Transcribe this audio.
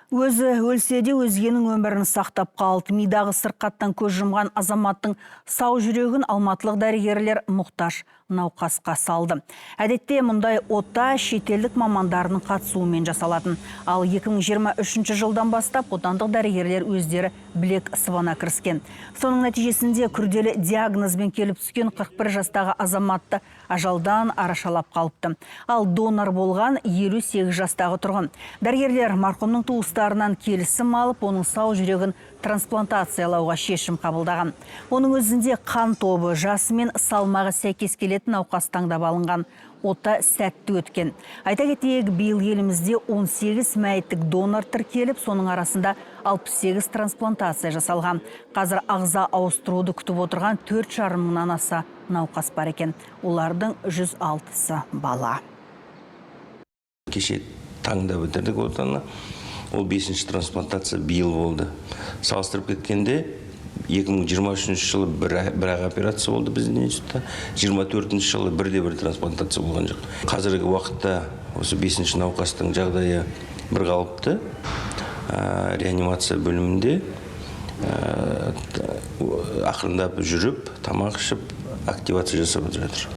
Өзі өлсе де, өзгенің өмірін сақтап қалды. Мидағы сырқаттан көз жұмған азаматтың сау жүрегін алматылық дәрігерлер мұқтаж науқасқа салды. Әдетте мұндай ота шетелдік мамандарының қатысуымен жасалатын. Ал 2023 жылдан бастап отандық дәрігерлер өздері білек сыбана кіріскен. Соның нәтижесінде күрделі диагнозбен келіп түскен 41 жастағы азаматты ажалдан арашалап қалыпты. Ал донор болған 58 жастағы тұрғын. Дәрігерлер марқұмның туыстарынан келісім алып, оның сау жүрегін трансплантациялауға шешім қабылдаған. Оның өзінде қан тобы, жасы мен салмағы сәйкес келетін науқас таңдап алынған. Ота сәтті өткен. Айта кетейік, биыл елімізде 18 мәйіттік донор тіркеліп, соның арасында 68 трансплантация жасалған. Қазір ағза ауыстыруды күтіп отырған 4,5 мыңнан аса науқас бар екен. Олардың 106-сы бала. Кеше таңда бітірдік отаны. Ол бесінші трансплантация биыл болды. Салыстырып кеткенде, 2023 жылы бір-ақ операция болды біздің институтта. 24 жылы бірде бір трансплантация болған жоқ. Қазіргі уақытта осы бесінші науқастың жағдайы бір қалыпты. Реанимация бөлімінде ақырындап жүріп, тамақ ішіп, активация жасап жатыр.